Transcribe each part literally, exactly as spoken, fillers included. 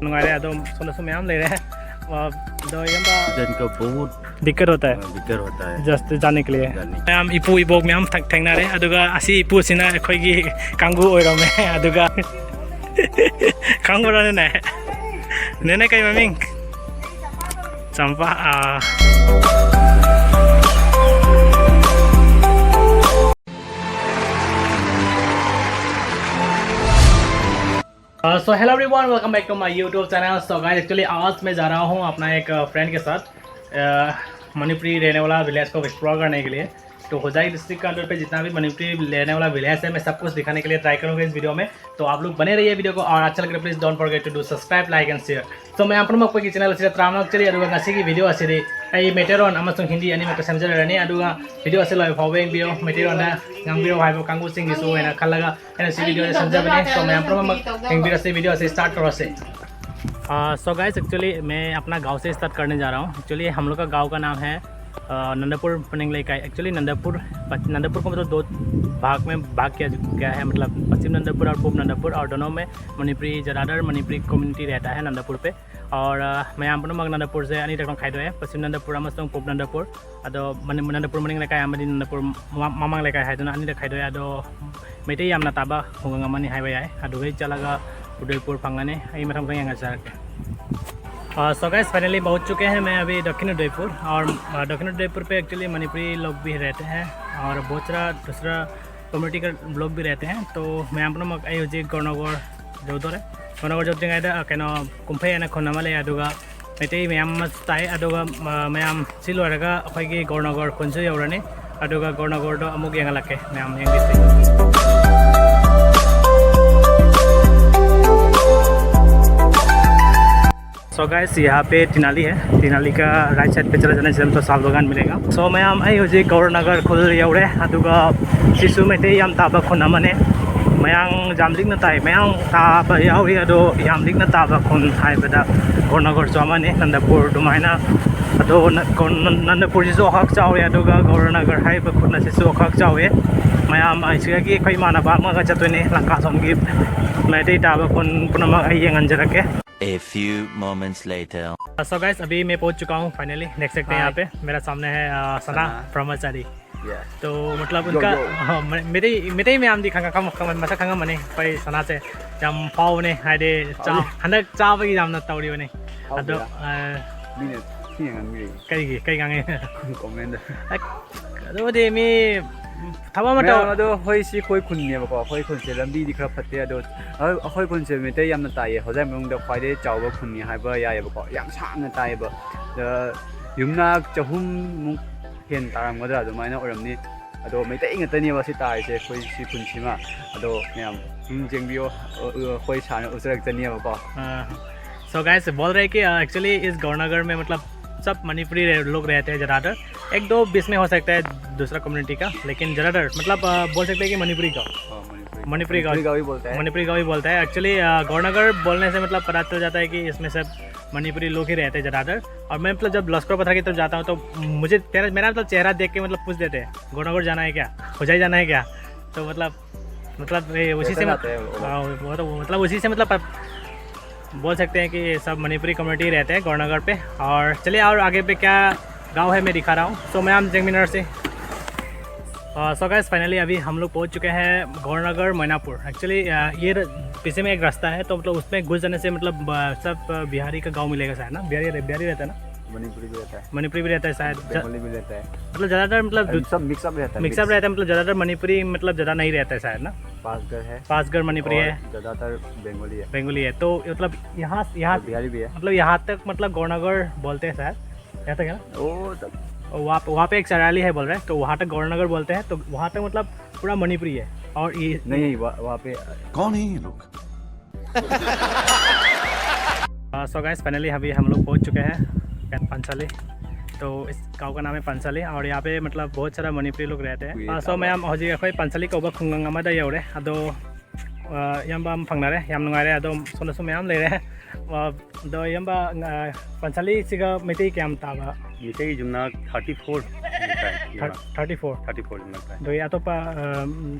ꯅꯨꯡꯉꯥꯏꯔꯦ꯫ ꯑꯗꯣ ꯁꯣꯝꯗꯁꯨ ꯃꯌꯥꯝ ꯂꯩꯔꯦ꯫ ꯑꯗꯣ ꯏꯌꯥꯝꯕ, जन का बहुत दिक्कत होता है दिक्कत होता है जस्ट जाने के लिए? जाने। ꯃꯌꯥꯝ ꯏꯄꯨ ꯏꯕꯣꯛ ꯃꯌꯥꯝ ꯊꯦꯡꯅꯔꯦ꯫ ꯑꯗꯨꯒ ꯑꯁꯤ ꯏꯄꯨꯁꯤꯅ ꯑꯩꯈꯣꯏꯒꯤ ꯀꯥꯡꯕꯨ ꯑꯣꯏꯔꯝꯃꯦ꯫ ꯑꯗꯨꯒ ꯈꯪꯕ꯭ꯔꯣ ꯅꯦꯅꯦ? ꯅꯦꯅꯦ ꯀꯩ ꯃꯃꯤꯡ? ꯆꯝꯄꯥ꯫ ꯑꯥ꯫ Uh, so hello everyone, welcome back to my YouTube channel. So guys, actually आज मैं जा रहा हूँ अपना एक फ्रेंड के साथ, uh, मणिपुरी रहने वाला विलेज को एक्सप्लोर करने के लिए। तो होजाई डिस्ट्रिक्ट के अंदर पे जितना भी मणिपुरी रहने वाला विलेज है, मैं सब कुछ दिखाने के लिए ट्राई करूँगा इस वीडियो में। तो आप लोग बने रहिए वीडियो को, और अच्छा लगे please don't forget to do subscribe, like and share. तो मैं आप लोग ꯃꯌꯥꯝ ꯄꯨꯝꯅꯃꯛꯄꯒꯤ ꯆꯦꯅꯦꯜ ꯑꯁꯤꯗ ꯇꯔꯥꯃꯉꯥ ꯆꯦꯔꯤ꯫ ꯑꯗꯨꯒ ꯉꯁꯤꯒꯤ ꯚꯤꯗꯤꯑꯣ ꯑꯁꯤꯗꯤ ꯑꯩ ꯃꯩꯇꯩꯔꯣꯟ ꯑꯃꯁꯨꯡ ꯍꯤꯟꯗꯤ ꯑꯅꯤꯃꯛꯇ ꯁꯦꯝꯖꯔꯅꯤ꯫ ꯑꯗꯨꯒ ꯚꯤꯗꯤꯑꯣ ꯑꯁꯤ ꯂꯣꯏꯕ ꯐꯥꯎꯕ ꯌꯦꯡꯕꯤꯌꯣ꯫ ꯃꯩꯇꯩꯔꯣꯟꯗ ꯉꯥꯡꯕꯤꯔꯣ ꯍꯥꯏꯕ ꯀꯥꯡꯕꯨꯁꯤꯡꯒꯤꯁꯨ ꯑꯣꯏꯅ ꯈꯜꯂꯒ ꯑꯩꯅ ꯁꯤ ꯚꯤꯗꯤꯑꯣꯁꯦ ꯁꯦꯝꯖꯕꯅꯦ꯫ So ꯃꯌꯥꯝ ꯄꯨꯝꯅꯃꯛ ꯌꯦꯡꯕꯤꯔꯁꯤ, ꯚꯤꯗꯤꯑꯣꯁꯦ ꯁ꯭ꯇꯥꯔꯠ ꯇꯧꯔꯁꯦ꯫ सो गाइस, एक्चुअली मैं अपना गांव से स्टार्ट करने जा रहा हूँ। एक्चुअली हम लोग का गांव का नाम है नंदापुर पनिंग लेकाई। एक्चुअली नंदापुर, नंदापुर को मतलब दो भाग में भाग किया गया है, मतलब पश्चिम नंदापुर और पूर्व नंदापुर, और दोनों में मणिपुरी, ज़्यादातर मणिपुरी कम्युनिटी रहता है नंदापुर पे। और ꯃꯌꯥꯝ ꯄꯨꯝꯅꯃꯛ ꯅꯟꯗꯄꯨꯔꯁꯦ ꯑꯅꯤꯔꯛ ꯈꯥꯏꯗꯣꯛꯑꯦ, ꯄश्चिम नंदापुर ꯑꯃꯁꯨꯡ पूर्व नंदापुर꯫ ꯑꯗꯣ ꯃꯅꯤ- ꯅꯟꯗꯄꯨꯔ ꯃꯅꯤꯡ ꯂꯩꯀꯥꯏ ꯑꯃꯗꯤ ꯅꯟꯗꯄꯨꯔ ꯃꯃꯥꯡ ꯂꯩꯀꯥꯏ ꯍꯥꯏꯗꯨꯅ ꯑꯅꯤꯔꯛ ꯈꯥꯏꯗꯣꯛꯑꯦ꯫ ꯑꯗꯣ ꯃꯩꯇꯩ ꯌꯥꯝꯅ ꯇꯥꯕ ꯈꯨꯡꯒꯪ ꯑꯃꯅꯤ ꯍꯥꯏꯕ ꯌꯥꯏ꯫ ꯑꯗꯨꯗꯩ ꯆꯠꯂꯒ ꯎꯗꯩꯄꯨꯔ ꯐꯪꯒꯅꯤ꯫ ꯑꯩ ꯃꯊꯪ ꯃꯊꯪ ꯌꯦꯡꯉ ꯆꯠꯂꯛꯀꯦ꯫ सो गाइस, फाइनली पहुंच चुके हैं मैं अभी दक्षिण उदयपुर। और दक्षिण उदयपुर पे एक्चुअली मणिपुरी लोग भी रहते हैं और बहुत सारा दूसरा कम्युनिटी का लोग भी रहते हैं। तो मैं आप लोग, ꯑꯩ ꯍꯧꯖꯤꯛ ꯒꯣꯔꯅꯒꯣꯔ ꯌꯧꯗꯣꯔꯦ꯫ ꯒꯣꯔꯅꯒꯣꯔ ꯌꯧꯗ꯭ꯔꯤꯉꯩꯗ ꯀꯩꯅꯣ, ꯀꯨꯝꯐꯩ ꯍꯥꯏꯅ ꯈꯨꯟ ꯑꯃ ꯂꯩ꯫ ꯑꯗꯨꯒ ꯃꯩꯇꯩ ꯃꯌꯥꯝ ꯑꯃꯁꯨ ꯇꯥꯏ꯫ ꯑꯗꯨꯒ ꯃꯌꯥꯝ ꯁꯤ ꯂꯣꯏꯔꯒ ꯑꯩꯈꯣꯏꯒꯤ ꯒꯣꯔꯅꯒꯣꯔ ꯈꯨꯟꯁꯨ ꯌꯧꯔꯅꯤ꯫ ꯑꯗꯨꯒ ꯒꯣꯔꯅꯒꯣꯔꯗꯣ ꯑꯃꯨꯛ ꯌꯦꯡꯍꯜꯂꯛꯀꯦ꯫ ꯃꯌꯥꯝ ꯌꯦꯡꯕꯤꯁꯦ꯫ So guys, यहाँ पे टिनाली है। टिनाली का राइट साइड पे चला जाना है, तो साल बागान मिलेगा। So ꯃꯌꯥꯝ, ꯑꯩ ꯍꯧꯖꯤꯛ ꯒꯧꯔꯅꯒꯔ ꯈꯨꯜ ꯌꯧꯔꯦ꯫ ꯑꯗꯨꯒ ꯁꯤꯁꯨ ꯃꯩꯇꯩ ꯌꯥꯝ ꯇꯥꯕ ꯈꯨꯟ ꯑꯃꯅꯦ꯫ ꯃꯌꯥꯡ ꯌꯥꯝ ꯂꯤꯛꯅ ꯇꯥꯏ꯫ ꯃꯌꯥꯡ ꯇꯥꯕ ꯌꯥꯎꯏ, ꯑꯗꯣ ꯌꯥꯝ ꯂꯤꯛꯅ ꯇꯥꯕ ꯈꯨꯟ ꯍꯥꯏꯕꯗ ꯒꯧꯔꯅꯒꯔꯁꯨ ꯑꯃꯅꯤ, ꯅꯟꯗꯄꯨꯔ ꯑꯗꯨꯃꯥꯏꯅ꯫ ꯑꯗꯣ ꯅ- ꯒꯧꯔ- ꯅ- ꯅꯟꯗꯄꯨꯔꯁꯤꯁꯨ ꯑꯣꯈꯥꯛ ꯆꯥꯎꯋꯦ, ꯑꯗꯨꯒ ꯒꯧꯔꯅꯒꯔ ꯍꯥꯏꯔꯤꯕ ꯈꯨꯟ ꯑꯁꯤꯁꯨ ꯑꯣꯈꯥꯛ ꯆꯥꯎꯋꯦ꯫ ꯃꯌꯥꯝ ꯑꯁꯤꯗꯒꯤ ꯑꯩꯈꯣꯏ ꯏꯃꯥꯟꯅꯕ ꯑꯃꯒ ꯆꯠꯇꯣꯏꯅꯦ꯫ ꯂꯪꯀꯥ ꯁꯣꯝꯒꯤ ꯃꯩꯇꯩ ꯇꯥꯕ ꯈꯨꯟ ꯄꯨꯝꯅꯃꯛ ꯑꯩ ꯌꯦꯡꯍꯟꯖꯔꯛꯀꯦ꯫ A few moments later. So guys, अभी मैं पहुंच चुका हूँ finally। देख सकते हैं Hi. यहाँ पे मेरा सामने है अ, सना सना। ब्रह्मचारी। Yeah. तो मतलब Yo, उनका yo. हाँ, मैं- मेरे मेरे में आम दिखाऊंगा कम कम मैं खंगा मने पाई सना से जम पाओ ने हाय दे चा Aw. हंडक चा बगी जाम ना तौड़ी ने Aw, अदो yeah. Mine, mine, कई कई गांगे Comment. ꯑꯗꯨꯕꯨꯗꯤ ꯃꯤ ꯊꯕꯛ ꯑꯃ ꯃꯌꯥꯝ ꯇꯧ ꯑꯗꯣ ꯑꯩꯈꯣꯏ ꯁꯤ ꯑꯩꯈꯣꯏ ꯈꯨꯟꯅꯦꯕꯀꯣ꯫ ꯑꯩꯈꯣꯏ ꯈꯨꯟꯁꯦ ꯂꯝꯕꯤꯗꯤ ꯈꯔ ꯐꯠꯇꯦ꯫ ꯑꯗꯣ ꯑꯩꯈꯣꯏ ꯈꯨꯟꯁꯦ ꯃꯩꯇꯩ ꯌꯥꯝꯅ ꯇꯥꯏꯌꯦ꯫ ꯍꯣꯖꯥꯏ ꯃꯅꯨꯡꯗ ꯈ꯭ꯋꯥꯏꯗꯒꯤ ꯆꯥꯎꯕ ꯈꯨꯟꯅꯤ ꯍꯥꯏꯕ ꯌꯥꯏꯌꯦꯕꯀꯣ꯫ ꯌꯥꯝ ꯁꯥꯡꯅ ꯇꯥꯏꯌꯦꯕ꯫ ꯑꯗ ꯌꯨꯝꯅꯥꯛ ꯆꯍꯨꯝꯃꯨꯛ ꯍꯦꯟ ꯇꯥꯔꯝꯒꯗ꯭ꯔꯥ ꯑꯗꯨꯃꯥꯏꯅ ꯑꯣꯏꯔꯝꯅꯤ꯫ ꯑꯗꯣ ꯃꯩꯇꯩ ꯉꯥꯛꯇꯅꯦꯕ ꯁꯤ ꯇꯥꯔꯤꯁꯦ ꯑꯩꯈꯣꯏ ꯁꯤ ꯈꯨꯟꯁꯤꯃ꯫ ꯑꯗꯣ ꯃꯌꯥꯝ ꯁꯨꯝ ꯌꯦꯡꯕꯤꯌꯣ꯫ ꯑꯩꯈꯣꯏ ꯁꯥꯔꯅ ꯎꯠꯆꯔꯛꯆꯅꯤꯕꯀꯣ꯫ सो गाइस बोल रहे हैं कि एक्चुअली इस गौरनगर में मतलब सब मणिपुरी रह- लोग रहते हैं ज़्यादातर। एक दो बीच में हो सकता है दूसरा कम्युनिटी का, लेकिन ज़्यादातर मतलब अ, बोल सकते हैं कि मणिपुरी गांव। हाँ, मणिपुरी मणिपुरी गांव। मणिपुरी गांव भी बोलते हैं। मणिपुरी गांव भी बोलते हैं। एक्चुअली गौरनगर बोलने से मतलब पता चल जाता है कि इसमें सब मणिपुरी लोग ही रहते हैं ज़्यादातर। और मैं मतलब जब लश्कर पत्थर की तरफ जाता हूँ तो मुझे मेरा मेरा मतलब चेहरा देख के मतलब पूछ देते हैं, "गौरनगर जाना है क्या? होजाई जाना है क्या?" तो मतलब मतलब ये उसी से ऐसे जाते हैं वो लोग। हाँ, वो तो मतलब उसी से मतलब प- बोल सकते हैं कि सब मणिपुरी कम्युनिटी रहते हैं गौरनगर पे। और चलिए और आगे पे क्या गांव है मैं दिखा रहा हूँ। सो मैं आम जेंगमिनर से। सो गाइस फाइनली अभी हम लोग पहुंच चुके हैं गौरनगर मैनापुर। एक्चुअली ये र- पीछे में एक रास्ता है, तो मतलब उसमें घुस जाने से मतलब अ, सब अ, बिहारी का गांव मिलेगा शायद ना। बिहारी बिहारी रहता है ना, मणिपुरी भी रहता है, मणिपुरी भी रहता है शायद। ज- बंगाली भी रहता है। मतलब ज़्यादातर मतलब And सब मिक्सअप रहता है। मिक्सअप रहता है, मतलब ज़्यादातर मणिपुरी मतलब ज़्यादा नहीं रहता है शायद ना। पासगढ़ है। पासगढ़ मणिपुरी और है, ज़्यादातर बंगाली है। बेंगोली है। तो मतलब यहाँ यहाँ और बिहारी भी है। मतलब यहाँ तक मतलब गौरनगर बोलते हैं शायद, यहाँ तक है ना। वो सब और वहाँ पे वहाँ पे एक चराली है बोल रहे हैं, तो वहाँ तक गौरनगर बोलते हैं। तो वहाँ तक मतलब पूरा मणिपुरी है। और ये नहीं, नहीं, वहाँ वहाँ पे कौन है ये लोग? सो गाइस फाइनली अभी हम लोग पहुंच चुके हैं पंचाली। तो इस गांव का नाम है पंचाली और यहाँ पे मतलब बहुत सारा मणिपुरी लोग रहते हैं। सो मैं हम हौजी अखोई पंचाली कौबा खुंगंग अमदा यौरे। ꯑꯗꯣ ꯏꯌꯥꯝꯕ ꯑꯃ ꯐꯪꯅꯔꯦ, ꯌꯥꯝ ꯅꯨꯡꯉꯥꯏꯔꯦ꯫ ꯑꯗꯣ ꯁꯣꯝꯗꯁꯨ ꯃꯌꯥꯝ ꯂꯩꯔꯦ꯫ ꯑꯗꯣ ꯏꯌꯥꯝꯕ ꯄꯟꯆꯥꯂꯤꯁꯤꯒ ꯃꯩꯇꯩ ꯀꯌꯥꯝ ꯇꯥꯕ? ꯃꯩꯇꯩ ꯌꯨꯝꯅꯥꯛ thirty four. Thirty four. Thirty four ꯌꯨꯝꯅꯥꯛ ꯇꯥꯏ꯫ ꯑꯗꯣ ꯑꯇꯣꯞꯄ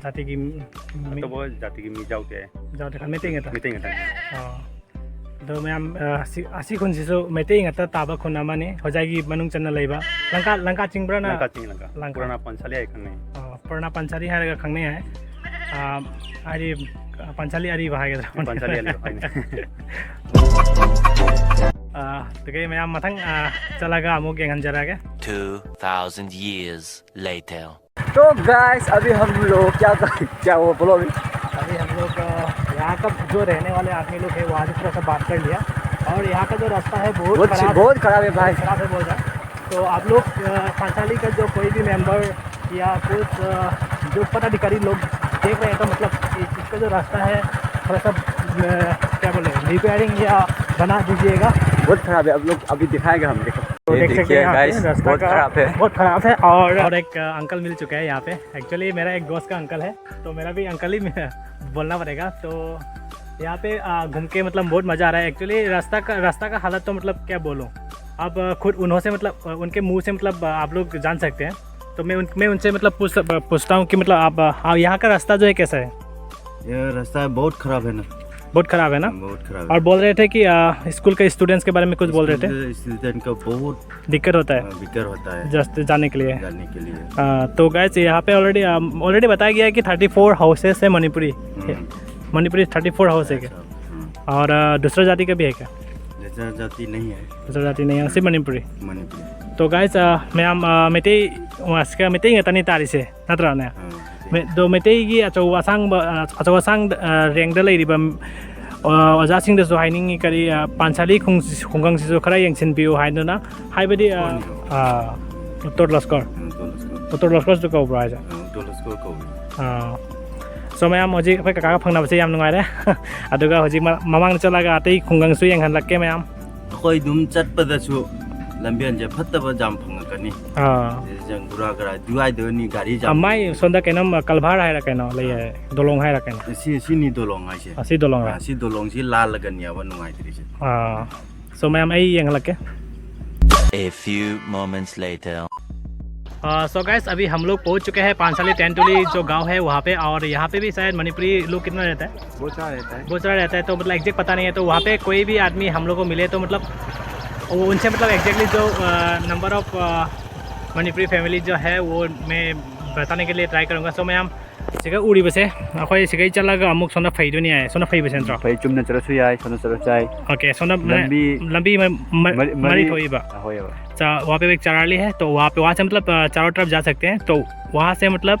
ꯖꯥꯇꯤꯒꯤ ꯃꯤ- ꯑꯇꯣꯞꯄ ꯖꯥꯇꯤꯒꯤ ꯃꯤ ꯌꯥꯎꯗꯦ꯫ ꯌꯥꯎꯗꯦ, ꯃꯩꯇꯩ ꯉꯥꯛꯇ꯫ ꯃꯩꯇꯩ ꯉꯥꯛꯇꯅꯤ꯫ ꯑꯣ꯫ ꯑꯗꯣ ꯃꯌꯥꯝ, ꯑ, ꯑꯁꯤ, ꯑꯁꯤ ꯈꯨꯟꯁꯤꯁꯨ ꯃꯩꯇꯩ ꯉꯥꯛꯇ ꯇꯥꯕ ꯈꯨꯟ ꯑꯃꯅꯤ, ꯍꯣꯖꯥꯏꯒꯤ ꯃꯅꯨꯡ ꯆꯟꯅ ꯂꯩꯕ꯫ ꯂꯪꯀꯥ, ꯂꯪꯀꯥ ꯆꯤꯡꯕ꯭ꯔꯅ? ꯂꯪꯀꯥ ꯆꯤꯡ, ꯂꯪꯀꯥ꯫ ꯂꯪꯀꯥ꯫ ꯄꯨꯔꯥꯅꯥ ꯄꯥꯟꯁꯥꯂꯤ ꯍꯥꯏ ꯈꯪꯅꯩ꯫ ꯑ, ꯄꯨꯔꯥꯅꯥ ꯄꯥꯟꯁꯥꯂꯤ ꯍꯥꯏꯔꯒ ꯈꯪꯅꯩ ꯍꯥꯏ꯫ ꯑ, ꯍꯥꯏꯗꯤ, ꯄꯥꯟꯁꯥꯂꯤ ꯑꯔꯤꯕ ꯍꯥꯏꯒꯗ꯭ꯔꯥ? ꯄꯥꯟꯁꯥꯂꯤ ꯑꯔꯤꯕ ꯍꯥꯏꯅꯩ꯫ ꯑ, ꯑꯗꯨꯒꯤ ꯃꯌꯥꯝ ꯃꯊꯪ, ꯑ, ꯆꯠꯂꯒ ꯑꯃꯨꯛ ꯌꯦꯡꯍꯟꯖꯔꯛꯑꯒꯦ꯫ Two thousand years later. तो गाइस, अभी हम लोग क्या कर, क्या हुआ, बोलो अभी। अभी हम लोग, अ, यहाँ का जो रहने वाले आदमी लोग हैं, वहाँ से थोड़ा सा बात कर लिया। और यहाँ का जो रास्ता है, बहुत बहुत सी-, खराब, बहुत खराब है भाई। खराब है, बहुत ज़्यादा। तो आप लोग, अ, पांचाली का जो कोई भी मेंबर या कुछ, अ, जो पदाधिकारी लोग देख रहे हैं, तो मतलब इ-, इसका जो रास्ता है, थोड़ा सा, अ, क्या बोले, रिपेयरिंग या बना दीजिएगा। बहुत खराब है, आप लोग अभी दिखाएगा हम, देखो। तो ये देख सकते देखिए हैं यहाँ पे गाइस, रास्ता बहुत का खराब है। बहुत खराब है। और, और एक, अ, अंकल मिल चुका है यहाँ पे। एक्चुअली मेरा एक दोस्त का अंकल है, तो मेरा भी अंकल ही बोलना पड़ेगा। तो यहाँ पे, आ, घूम के मतलब बहुत मज़ा आ रहा है। एक्चुअली रास्ता का, रास्ता का हालत तो मतलब क्या बोलूँ, अब, आ, खुद उन्हों से मतलब, आ, उनके मुंह से मतलब, आ, आप लोग जान सकते हैं। तो मैं उन, मैं उनसे मतलब पूछ, पूछता हूँ कि मतलब आप, आ, यहाँ का रास्ता जो है कैसा है? ये रास्ता बहुत खराब है ना। बहुत खराब है ना? बहुत खराब है। और बोल रहे थे कि, आ, स्कूल के स्टूडेंट्स के बारे में कुछ बोल रहे थे। स्टूडेंट का बहुत दिक्कत होता है। हाँ, दिक्कत होता है। जस्ट जाने के लिए। जाने के लिए। हाँ, तो गाइस, यहाँ पे ऑलरेडी, अम, ऑलरेडी बताया गया है कि थर्टी फ़ोर हाउसेस है मणिपुरी। हम्म। मणिपुरी थर्टी फ़ोर हाउस है क्या? अच्छा, हम्म। और, अ, दूसरा जाति का भी है क्या? दूसरा जाति नहीं है। दूसरा जाति नहीं है, सिर्फ मणिपुरी। मणिपुरी। तो गाइस, अ, मैं हम, अ, ꯃꯩꯇꯩ, ꯑꯁꯤꯒ ꯃꯩꯇꯩ ꯉꯥꯛꯇꯅꯤ ꯇꯥꯔꯤꯁꯦ, ꯅꯠꯇ꯭ꯔꯥꯅꯦ? हाँ, ꯃꯩ-, ꯑꯗꯣ ꯃꯩꯇꯩꯒꯤ ꯑꯆꯧꯕ ꯑꯁꯥꯡꯕ, ꯑ, ꯑꯆꯧ ꯑꯁꯥꯡ, ꯑ, ꯔꯦꯡꯗ ꯂꯩꯔꯤꯕ, ꯑ, ꯑꯣꯖꯥꯁꯤꯡꯗꯁꯨ ꯍꯥꯏꯅꯤꯡꯉꯤ, ꯀꯔꯤ, ꯑ, ꯄꯥꯟꯁꯥꯂꯤ ꯈꯨꯡ-, ꯈꯨꯡꯒꯪꯁꯤꯁꯨ ꯈꯔ ꯌꯦꯡꯁꯤꯟꯕꯤꯌꯨ ꯍꯥꯏꯗꯨꯅ꯫ ꯍꯥꯏꯕꯗꯤ, ꯑ, ꯀꯣꯟꯅꯤꯔꯣ? ꯑ, ꯎꯠꯇꯔ ꯂꯁꯀꯔ꯫ ꯎꯝ, ꯎꯠꯇꯔ ꯂꯁꯀꯔ꯫ ꯎꯠꯇꯔ ꯂꯁꯀꯔꯁꯨ ꯀꯧꯕ꯭ꯔꯥ ꯍꯥꯏꯁꯦ? ꯑ, ꯎꯠꯇꯔ ꯂꯁꯀꯔ ꯀꯧꯏ꯫ ꯑ꯫ So, ꯃꯌꯥꯝ, ꯍꯧꯖꯤꯛ ꯑꯩꯈꯣꯏ ꯀꯀꯥꯒ ꯐꯪꯅꯕꯁꯦ ꯌꯥꯝ ꯅꯨꯡꯉꯥꯏꯔꯦ꯫ ꯑꯗꯨꯒ ꯍꯧꯖꯤꯛ ꯃ-, ꯃꯃꯥꯡꯗ ꯆꯠꯂꯒ ꯑꯇꯩ ꯈꯨꯡꯒꯪꯁꯨ ꯌꯦꯡꯍꯜꯂꯛꯀꯦ, ꯃꯌꯥꯝ꯫ ꯑꯩꯈꯣꯏ ꯑꯗꯨꯝ ꯆꯠꯄꯗꯁꯨ ꯂꯝꯕꯦꯟꯁꯦ ꯐꯠꯇꯕ ꯌꯥꯝ ꯐꯪꯉꯛꯀꯅꯤ꯫ ꯑꯥ꯫ ꯖꯪꯒꯨꯔꯥ ꯒꯔꯥ ꯑꯗꯨꯋꯥꯏꯗ ꯑꯣꯏꯅꯤ ꯒꯥꯔꯤ ꯌꯥꯝ ꯑ, ꯃꯥꯏ ꯁꯣꯝꯗ ꯀꯩꯅꯣꯝ, ꯀꯜꯚꯥꯔ ꯍꯥꯏꯔ ꯀꯩꯅꯣ ꯂꯩ ꯍꯥꯏ, ꯗꯣꯂꯣꯡ ꯍꯥꯏꯔ ꯀꯩꯅꯣ꯫ ꯁꯤ, ꯁꯤꯅꯤ ꯗꯣꯂꯣꯡ ꯍꯥꯏꯁꯦ꯫ ꯑ, ꯁꯤ ꯗꯣꯂꯣꯡꯔꯥ? ꯑ, ꯁꯤ ꯗꯣꯂꯣꯡꯁꯤ ꯂꯥꯜꯂꯒꯅꯦꯕ ꯅꯨꯡꯉꯥꯏꯇ꯭ꯔꯤꯁꯦ꯫ ꯑꯥ꯫ So, ꯃꯌꯥꯝ, ꯑꯩ ꯌꯦꯡꯍꯜꯂꯛꯀꯦ꯫ A few moments later. So guys, अभी हम लोग पहुंच चुके हैं पांचाली टेंटुली जो गांव है वहाँ पे। और यहाँ पे भी शायद मणिपुरी लोग कितना रहता है? बहुत सारा रहता है। बहुत सारा रहता है, तो मतलब एग्जैक्ट पता नहीं है। तो वहाँ पे कोई भी आदमी हम लोग को मिले तो मतलब वो उनसे मतलब एग्जैक्टली जो नंबर ऑफ मणिपुरी फैमिली जो है वो मैं बताने के लिए ट्राई करूँगा। सो मैं हम ꯁꯤꯒ ꯎꯔꯤꯕꯁꯦ ꯑꯩꯈꯣꯏ ꯁꯤꯒꯩ ꯆꯠꯂꯒ ꯑꯃꯨꯛ ꯁꯣꯝꯗ ꯐꯩꯗꯣꯏꯅꯦ ꯍꯥꯏꯌꯦ꯫ ꯁꯣꯝꯗ ꯐꯩꯕꯁꯦ ꯅꯠꯇ꯭ꯔꯣ? ꯐꯩ ꯆꯨꯝꯅ ꯆꯠꯂꯁꯨ ꯌꯥꯏ, ꯁꯣꯝꯗ ꯆꯠꯂꯁꯨ ꯌꯥꯏ꯫ ꯑꯣꯀꯦ, ꯁꯣꯝꯗ ꯂꯝꯕꯤ ꯂꯝꯕꯤ ꯃ- ꯃ- ꯃꯔꯤ- ꯃꯔꯤ ꯃꯔꯤ- ꯊꯣꯛꯏꯕ꯫ ꯑ, ꯍꯣꯏ ꯍꯣꯏ꯫ ꯆꯥ- वहाँ पे एक चाराली है, तो वहाँ पे, वहाँ से मतलब अ, चारों तरफ जा सकते हैं। तो वहाँ से मतलब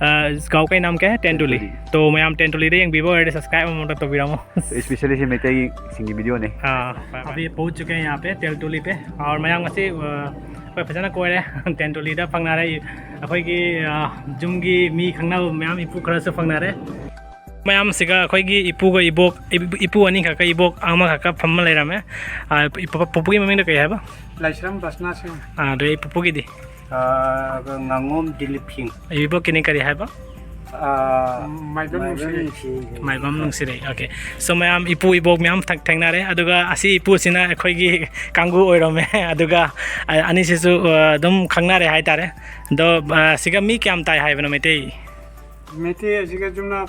अ, इस गांव का ही नाम क्या है? टेंटुली। टेंटुली। तो मैं हम टेंटुलीꯗ ꯌꯦꯡꯕꯤꯕ ꯑꯣꯏꯔꯗꯤ subscribe ꯑꯃꯨꯛꯇ ꯇꯧꯕꯤꯔꯝꯃꯣ꯫ Especially ꯁꯤ ꯃꯩꯇꯩꯁꯤꯡꯒꯤ videoꯅꯦ꯫ हाँ, अभी पहुंच चुके हैं यहाँ पे टेंटुली पे। और मैं हम ꯉꯁꯤ ꯑ, ꯑꯩꯈꯣꯏ ꯐꯖꯅ ꯀꯣꯏꯔꯦ꯫ ꯇꯦꯟꯇꯨꯂꯤꯗ ꯐꯪꯅꯔꯦ ꯑꯩꯈꯣꯏꯒꯤ ꯑ, ꯌꯨꯝꯒꯤ ꯃꯤ ꯈꯪꯅꯕ ꯃꯌꯥꯝ, ꯏꯄꯨ ꯈꯔꯁꯨ ꯐꯪꯅꯔꯦ꯫ ꯃꯌꯥꯝꯁꯤꯒ ꯑꯩꯈꯣꯏꯒꯤ ꯏꯄꯨꯒ ꯏꯕꯣꯛ, ꯏꯄꯨ ꯑꯅꯤꯈꯛꯀ ꯏꯕꯣꯛ ꯑꯃꯈꯛꯀ ꯐꯝꯃ ꯂꯩꯔꯝꯃꯦ꯫ ꯑ, ꯏꯄꯨ- ꯄꯨꯄꯨꯒꯤ ꯃꯃꯤꯡꯗꯣ ꯀꯩ ꯍꯥꯏꯕ? ꯂꯥꯏꯁ꯭ꯔꯝ ꯕꯁꯅꯥ ꯁꯤꯡ꯫ ꯑ, ꯑꯗꯨꯗꯩ ꯄꯨꯄꯨꯒꯤꯗꯤ? ꯉꯥꯉꯣꯝ ꯗꯤꯂꯤꯞ ꯁꯤꯡ꯫ ꯏꯕꯣꯛꯀꯤꯅꯤ ꯀꯔꯤ ꯍꯥꯏꯕ? ꯃꯥꯏꯕꯝ ꯅꯨꯡꯁꯤꯔꯩ꯫ ꯃꯥꯏꯕꯝ ꯅꯨꯡꯁꯤꯔꯩ꯫ ꯑꯣꯀꯦ꯫ ꯁꯣ ꯃꯌꯥꯝ ꯏꯄꯨ ꯏꯕꯣꯛ ꯃꯌꯥꯝ ꯊꯦꯡ- ꯊꯦꯡꯅꯔꯦ꯫ ꯑꯗꯨꯒ ꯑꯁꯤ ꯏꯄꯨꯁꯤꯅ ꯑꯩꯈꯣꯏꯒꯤ ꯀꯥꯡꯒꯨ ꯑꯣꯏꯔꯝꯃꯦ꯫ ꯑꯗꯨꯒ ꯑ- ꯑꯅꯤꯁꯤꯁꯨ ꯑ, ꯑꯗꯨꯝ ꯈꯪꯅꯔꯦ ꯍꯥꯏꯇꯥꯔꯦ꯫ ꯑꯗꯣ ꯑ, ꯁꯤꯒ ꯃꯤ ꯀꯌꯥꯝ ꯇꯥꯏ ꯍꯥꯏꯕꯅꯣ ꯃꯩꯇꯩ? ꯃꯩꯇꯩ ꯑꯁꯤꯒ ꯆꯨꯝꯅ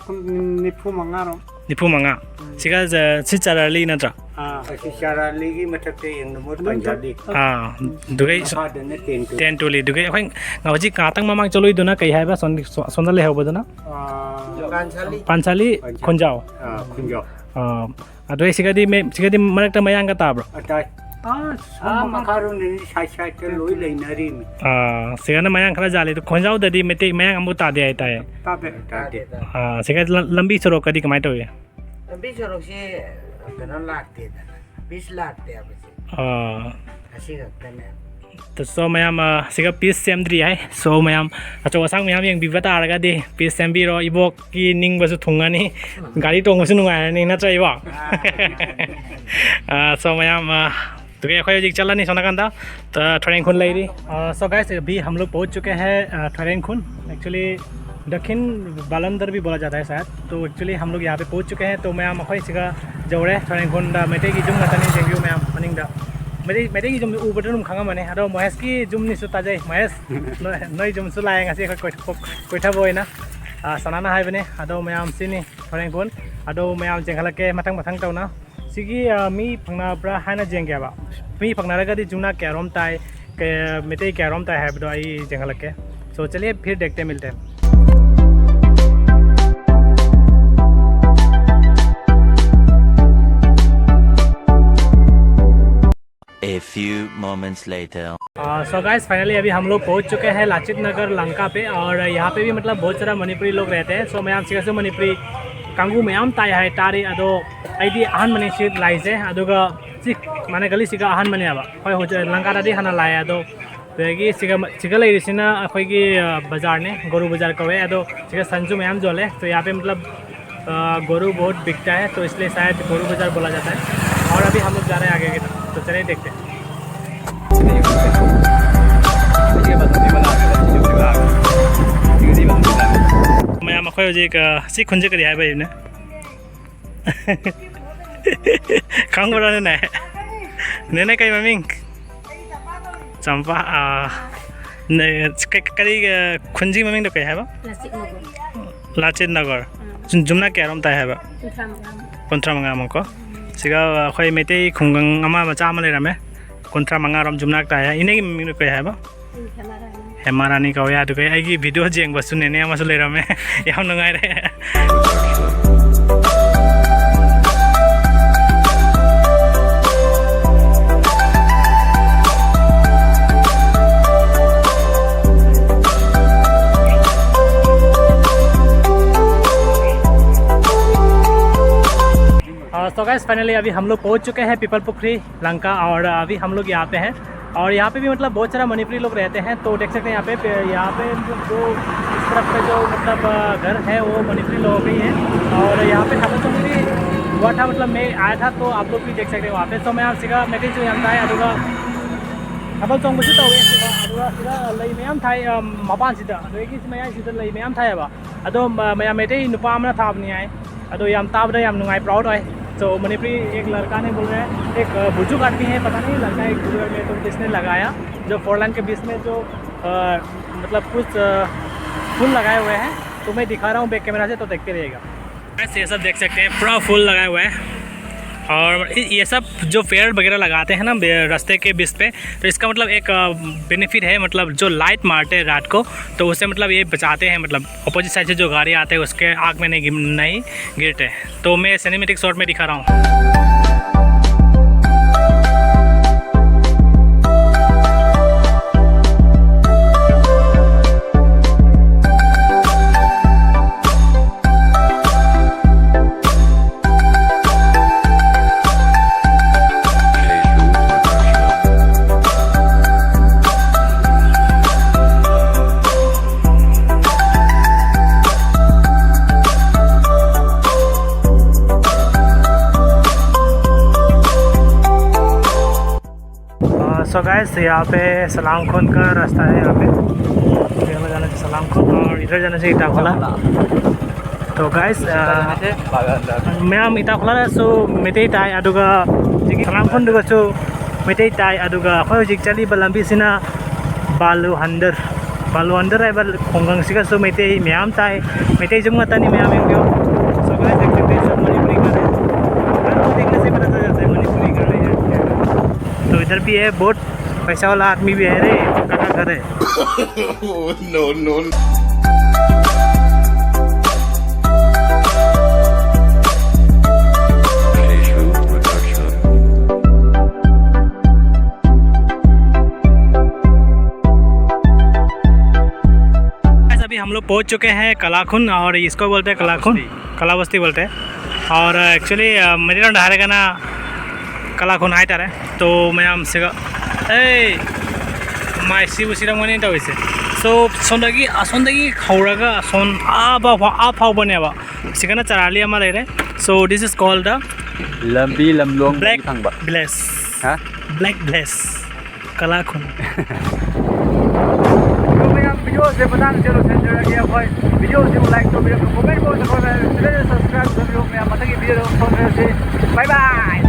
ꯅꯤꯐꯨ ꯃꯉꯥꯔꯣ꯫ ꯅꯤꯐꯨ ꯃꯉꯥ꯫ ꯁꯤꯒ ꯑ, ꯁꯤ ꯆꯥꯔꯥꯂꯤ ꯅꯠꯇ꯭ꯔꯣ? ꯑꯥ꯫ ꯑꯁꯤ ꯆꯥꯔꯥꯂꯤꯒꯤ ꯃꯊꯛꯇ ꯌꯦꯡꯅ ꯃꯣꯠ ꯄꯟꯖꯥꯕꯤ꯫ ꯑꯥ, ꯑꯗꯨꯒꯩ ꯁꯣ- ꯃꯈꯥꯗꯅ ꯇꯦꯟꯇꯨ꯫ ꯇꯦꯟꯇꯨꯂꯤꯗꯨꯒꯩ ꯑꯩꯈꯣꯏ ꯍꯧꯖꯤꯛ ꯉꯥꯏꯍꯥꯛꯇꯪ ꯃꯃꯥꯡ ꯆꯠꯂꯨꯏꯗꯨꯅ ꯀꯩ ꯍꯥꯏꯕ? ꯁꯣꯝ- ꯁꯣꯝꯗ ꯂꯩꯍꯧꯕꯗꯨꯅ? ꯑꯥ, ꯄꯥꯟꯁꯥꯂꯤ ꯈꯣꯟꯖꯥꯎ꯫ ꯑꯥ, ꯈꯨꯟꯖꯥꯎ꯫ ꯑꯥ, ꯑꯗꯨꯒꯩ ꯁꯤꯒꯗꯤ ꯃꯦ- ꯁꯤꯒꯗꯤ ꯃꯔꯛꯇ ꯃꯌꯥꯡꯒ ꯇꯥꯕ꯭ꯔꯣ? ꯑꯇꯥꯏ꯫ ꯑꯥ, ꯑꯥ, ꯃꯈꯥꯔꯣꯝꯗꯅꯤ ꯁꯥꯏ ꯁꯥꯏꯠꯇ ꯂꯣꯏ ꯂꯩꯅꯔꯤꯃꯤ꯫ ꯑꯥ, ꯁꯤꯒꯅ ꯃꯌꯥꯡ ꯈꯔ ꯖꯥꯠꯂꯤ꯫ ꯑꯗꯣ ꯈꯣꯟꯖꯥꯎꯗꯗꯤ ꯃꯩꯇꯩ ꯃꯌꯥꯡ ꯑꯃꯨꯛ ꯇꯥꯗꯦ ꯍꯥꯏꯇꯥꯔꯦ꯫ ꯇꯥꯗꯦ꯫ ꯇꯥꯗꯦ꯫ ꯑꯥ, ꯁꯤꯒ ꯂ- ꯂꯝꯕꯤ ꯁꯣꯔꯣꯛꯀꯗꯤ ꯀꯃꯥꯏꯅ ꯇꯧꯏ? ꯂꯝꯕꯤ ꯁꯣꯔꯣꯛꯁꯤ ꯀꯩꯅꯣ ꯂꯥꯛꯇꯦꯗꯅ, ꯄꯤꯁ ꯂꯥꯛꯇꯦ ꯍꯥꯏꯕꯁꯦ꯫ ꯑꯥ, ꯑꯁꯤ ꯈꯛꯇꯅꯦ꯫ ꯁꯣ ꯃꯌꯥꯝ, ꯑ, ꯁꯤꯒ ꯄꯤꯁ ꯁꯦꯝꯗ꯭ꯔꯤ ꯍꯥꯏ꯫ ꯁꯣ ꯃꯌꯥꯝ ꯑꯆꯧ ꯑꯁꯥꯡ ꯃꯌꯥꯝ ꯌꯦꯡꯕꯤꯕ ꯇꯥꯔꯒꯗꯤ ꯄꯤꯁ ꯁꯦꯝꯕꯤꯔꯣ꯫ ꯏꯕꯣꯛꯀꯤ ꯅꯤꯡꯕꯁꯨ ꯊꯨꯡꯉꯅꯤ, ꯒꯥꯔꯤ ꯇꯣꯡꯕꯁꯨ ꯅꯨꯡꯉꯥꯏꯔꯅꯤ, ꯅꯠꯇ꯭ꯔ ꯏꯕꯣꯛ? ꯑ, ꯁꯣ ꯃꯌꯥꯝ, ꯑ, ꯑꯗꯨꯒ ꯑꯩꯈꯣꯏ ꯍꯧꯖꯤꯛ ꯆꯠꯂꯅꯤ ꯁꯣꯝ ꯅꯥꯀꯟꯗ꯫ ꯑ, ꯊꯣꯏꯔꯦꯡꯈꯨꯟ ꯂꯩꯔꯤ꯫ ꯑ, so guys, अभी हम लोग पहुंच चुके हैं, अ, थोरेंखुन। Actually दक्षिण बालंदर भी बोला जाता है शायद। तो actually हम लोग यहाँ पे पहुंच चुके हैं। तो ꯃꯌꯥꯝ ꯑꯩꯈꯣꯏ ꯁꯤꯒ ꯌꯧꯔꯦ ꯊꯣꯏꯔꯦꯡꯈꯨꯟꯗ꯫ ꯃꯩꯇꯩꯒꯤ ꯌꯨꯝ ꯉꯥꯛꯇꯅꯤ, ꯌꯦꯡꯕꯤꯌꯨ ꯃꯌꯥꯝ ꯃꯅꯤꯡꯗ꯫ ꯃꯩꯇꯩ ꯃꯩꯇꯩꯒꯤ ꯌꯨꯝ ꯎꯕꯗ ꯑꯗꯨꯝ ꯈꯪꯉꯝꯃꯅꯤ꯫ ꯑꯗꯣ ꯃꯍꯦꯁꯀꯤ ꯌꯨꯝꯅꯤꯁꯨ ꯇꯥꯖꯩ꯫ ꯃꯍꯦꯁ, ꯅꯣꯏ ꯅꯣꯏ ꯌꯨꯝꯁꯨ ꯂꯥꯛꯑꯦ ꯉꯁꯤ ꯑꯩꯈꯣꯏ ꯀꯣꯏ- ꯀꯣꯏꯊꯕ ꯑꯣꯏꯅ꯫ ꯑ, ꯁꯅꯥꯅ ꯍꯥꯏꯕꯅꯦ꯫ ꯑꯗꯣ ꯃꯌꯥꯝ ꯁꯤꯅꯤ ꯍꯣꯔꯦꯟ ꯒꯨꯟ꯫ ꯑꯗꯣ ꯃꯌꯥꯝ ꯆꯦꯟꯈꯠꯂꯛꯀꯦ ꯃꯊꯪ ꯃꯊꯪ ꯇꯧꯅ꯫ ꯁꯤꯒꯤ, ꯑ, ꯃꯤ ꯐꯪꯅꯕ꯭ꯔꯥ ꯍꯥꯏꯅ ꯌꯦꯡꯒꯦꯕ꯫ ꯃꯤ ꯐꯪꯅꯔꯒꯗꯤ ꯌꯨꯝꯅꯥꯛ ꯀꯌꯥꯔꯣꯝ ꯇꯥꯏ, ꯀꯌꯥ- ꯃꯩꯇꯩ ꯀꯌꯥꯔꯣꯝ ꯇꯥꯏ ꯍꯥꯏꯕꯗꯣ ꯑꯩ ꯌꯦꯡꯍꯜꯂꯛꯀꯦ꯫ So चलिए फिर देखते हैं, मिलते हैं। A few moments later. So guys, finally अभी हम लोग पहुंच चुके हैं लाचित नगर लंका पे। और यहाँ पे भी मतलब बहुत सारा मणिपुरी लोग रहते हैं। सो मैं आपसे कैसे मणिपुरी ꯀꯥꯡꯕꯨ ꯃꯌꯥꯝ ꯇꯥꯏ ꯍꯥꯏ ꯇꯥꯔꯤ꯫ ꯑꯗꯣ ꯑꯩꯗꯤ ꯑꯍꯥꯟꯕꯅꯤ ꯁꯤ ꯂꯥꯛꯏꯁꯦ꯫ ꯑꯗꯨꯒ ꯁꯤ ꯃꯥꯅꯦ ꯒꯂꯤꯁꯤꯒ ꯑꯍꯥꯟꯕꯅꯦꯕ꯫ ꯍꯣꯏ, ꯍꯧꯖꯤꯛ ꯂꯪꯀꯥꯗꯗꯤ ꯍꯥꯟꯅ ꯂꯥꯛꯑꯦ꯫ ꯑꯗꯣ ꯑꯗꯒꯤ ꯁꯤꯒ ꯁꯤꯒ ꯂꯩꯔꯤꯁꯤꯅ ꯑꯩꯈꯣꯏꯒꯤ, ꯑ, ꯕꯖꯥꯔꯅꯦ, ꯒꯣꯔꯨ ꯕꯖꯥꯔ ꯀꯧꯋꯦ꯫ ꯑꯗꯣ ꯁꯤꯒ ꯁꯟꯁꯨ ꯃꯌꯥꯝ ꯌꯣꯜꯂꯦ꯫ तो यहाँ पे मतलब, अ, गोरू बहुत बिकता है, तो इसलिए शायद गोरू बाजार बोला जाता है। और अभी हम लोग जा रहे हैं आगे की तरफ, तो चलिए देखते हैं। ꯃꯌꯥꯝ ꯑꯩꯈꯣꯏ ꯍꯧꯖꯤꯛ, ꯑ, ꯁꯤ ꯈꯨꯟꯁꯦ ꯀꯔꯤ ꯍꯥꯏꯕ ꯍꯥꯏꯕꯅꯦ? ꯈꯪꯕ꯭ꯔꯣ ꯅꯦꯅꯦ? ꯅꯦꯅꯦ ꯀꯩ ꯃꯃꯤꯡ? ꯆꯝꯄꯥ꯫ ꯑꯥ, ꯅꯦ-, ꯀ-, ꯀꯔꯤ, ꯑ, ꯈꯨꯟꯁꯤꯒꯤ ꯃꯃꯤꯡꯗꯣ ꯀꯩ ꯍꯥꯏꯕ? ꯂꯥꯆꯤꯠ ꯅꯒꯔ꯫ ꯂꯥꯆꯤꯠ ꯅꯒꯔ꯫ ꯎꯝ꯫ ꯌꯨꯝ-, ꯌꯨꯝꯅꯥꯛ ꯀꯌꯥꯔꯣꯝ ꯇꯥꯏ ꯍꯥꯏꯕ? ꯀꯨꯟꯊ꯭ꯔꯥ ꯃꯉꯥ꯫ ꯀꯨꯟꯊ꯭ꯔꯥ ꯃꯉꯥꯃꯨꯛꯀꯣ꯫ ꯁꯤꯒ ꯑꯩꯈꯣꯏ ꯃꯩꯇꯩ ꯈꯨꯡꯒꯪ ꯑꯃ ꯃꯆꯥ ꯑꯃ ꯂꯩꯔꯝꯃꯦ꯫ ꯀꯨꯟꯊ꯭ꯔꯥ ꯃꯉꯥꯔꯣꯝ ꯌꯨꯝꯅꯥꯛ ꯇꯥꯏ ꯍꯥꯏ꯫ ꯏꯅꯦꯒꯤ ꯃꯃꯤꯡꯗꯣ ꯀꯩ ꯍꯥꯏꯕ? ꯎꯝ, ꯍꯦꯃꯥꯔꯥꯅꯤ꯫ ꯍꯦꯃꯥꯔꯥꯅꯤ ꯀꯧꯋꯦ꯫ ꯑꯗꯨꯒ ꯑꯩꯒꯤ ꯚꯤꯗꯤꯑꯣ ꯌꯦꯡꯕꯁꯨ ꯅꯦꯅꯦ ꯑꯃꯁꯨ ꯂꯩꯔꯝꯃꯦ꯫ ꯌꯥꯝ ꯅꯨꯡꯉꯥꯏꯔꯦ꯫ सो गाइस, फाइनली अभी हम लोग पहुंच चुके हैं पीपल पुखरी लंका। और अभी हम लोग यहाँ पे हैं। और यहाँ पे भी मतलब बहुत सारा मणिपुरी लोग रहते हैं। तो देख सकते हैं यहाँ पे पे- यहाँ पे मतलब जो इस तरफ पे जो मतलब, अ, घर है वो मणिपुरी लोगों के ही है। और यहाँ पे ꯊꯥꯕꯜ ꯆꯣꯡꯕꯗꯤ हुआ था, मतलब मैं आया था, तो आप लोग भी देख सकते हैं वहाँ पे। तो मैं आपसे का मैं जो यहाँ आया तो का ꯊꯥꯕꯜ ꯆꯣꯡꯕꯁꯨ ꯇꯧꯋꯦ ꯁꯤꯗ꯫ ꯑꯗꯨꯒ ꯁꯤꯗ ꯂꯩ ꯃꯌꯥꯝ ꯊꯥꯏ, ꯑ, ꯃꯄꯥꯟꯁꯤꯗ꯫ ꯑꯗꯒꯤ ꯁꯤ ꯃꯌꯥꯏꯁꯤꯗ ꯂꯩ ꯃꯌꯥꯝ ꯊꯥꯏꯌꯦꯕ꯫ ꯑꯗꯣ ꯃ- ꯃꯌꯥꯝ ꯃꯩꯇꯩ ꯅꯨꯄꯥ ꯑꯃꯅ ꯊꯥꯕꯅꯤ ꯍꯥꯏ꯫ ꯑꯗꯣ ꯌꯥꯝ ꯇꯥꯕꯗ ꯌꯥꯝ ꯅꯨꯡꯉꯥꯏ, ꯄ꯭ꯔꯥꯎꯗ ꯑꯣꯏ꯫ तो मणिपुरी एक लड़का ने बोल रहा है, एक बुजुर्ग आदमी है, पता नहीं, लड़का एक बुजुर्ग में तो किसने लगाया, जो फोर लेन के बीच में जो मतलब कुछ फूल लगाए हुए हैं। तो मैं दिखा रहा हूँ बैक कैमरा से, तो देखते रहिएगा। ये सब देख सकते हैं, पूरा फूल लगाए हुए हैं। और ये सब जो पेड़ वगैरह लगाते हैं ना रास्ते के बीच पे, तो इसका मतलब एक बेनिफिट है, मतलब जो लाइट मारते हैं रात को, तो उसे मतलब ये बचाते हैं, मतलब अपोजिट साइड से जो गाड़ी आते हैं उसके आँख में नहीं नहीं गिरते। तो मैं सिनेमेटिक शॉट में दिखा रहा हूँ। सो गाइस, यहाँ पे सलाम खोन का रास्ता है। यहाँ पे यहाँ जाना चाहिए सलाम खोन और इधर जाना चाहिए इटाखोला। तो गाइस, मैं हम इटाखोला, so ꯃꯩꯇꯩ ꯇꯥꯏ ꯑꯗꯨꯒ ꯍꯧꯖꯤꯛꯀꯤ ꯁꯂꯥꯝ ꯈꯨꯟꯗꯨꯒꯁꯨ ꯃꯩꯇꯩ ꯇꯥꯏ꯫ ꯑꯗꯨꯒ ꯑꯩꯈꯣꯏ ꯍꯧꯖꯤꯛ ꯆꯠꯂꯤꯕ ꯂꯝꯕꯤꯁꯤꯅ ꯕꯥꯂꯨ ꯍꯟꯗꯔ, ꯕꯥꯂꯨ ꯍꯟꯗꯔ ꯍꯥꯏꯕ ꯈꯨꯡꯒꯪꯁꯤꯒꯁꯨ ꯃꯩꯇꯩ ꯃꯌꯥꯝ ꯇꯥꯏ꯫ ꯃꯩꯇꯩ ꯌꯨꯝ ꯉꯥꯛꯇꯅꯤ ꯃꯌꯥꯝ ꯌꯦꯡꯕꯤꯌꯨ꯫ So guys, Manipuri garden. Manipuri garden. तो इधर भी है बोट, पैसा वाला आदमी भी है रे, पक्का का घर है। No, no, no। Guys, अभी हम लोग पहुंच चुके हैं कलाखुन, और इसको बोलते हैं कलाखुन, कलाबस्ती बोलते हैं। और एक्चुअली मेरे ना ढारे का ना कलाखुन हाई तारे। तो मैं हम सिगा ए माइसी उसी रंग नहीं तो इसे। So सोंदगी असोंदगी खौरागा असोन आ बा आ फाव बने बा सिगना चराली हमारे रे। So this is called the lambi lamlong black फंगबा। ब्लेस। हाँ? Black place. ꯀꯂꯥ ꯈꯨꯟ꯫ ꯑꯗꯣ ꯃꯌꯥꯝ ꯚꯤꯗꯤꯑꯣꯁꯦ ꯃꯇꯥꯡ ꯁꯤꯗ ꯂꯣꯏꯁꯤꯟꯖꯔꯒꯦ꯫ ꯑꯩꯈꯣꯏ ꯚꯤꯗꯤꯑꯣꯁꯤꯕꯨ ꯂꯥꯏꯛ ꯇꯧꯕꯤꯔꯝꯃꯨ, ꯀꯣꯃꯦꯟ ꯕꯣꯛꯁꯇ ꯑꯩꯈꯣꯏ ꯆꯦꯅꯦꯜ ꯁꯕꯁꯀ꯭ꯔꯥꯏꯕ ꯇꯧꯕꯤꯔꯝꯃꯨ꯫ ꯃꯊꯪꯒꯤ ꯚꯤꯗꯤꯑꯣꯗ ꯑꯃꯨꯛ ꯐꯪꯖꯔꯁꯤ꯫ ꯕꯥꯏ ꯕꯥꯏ꯫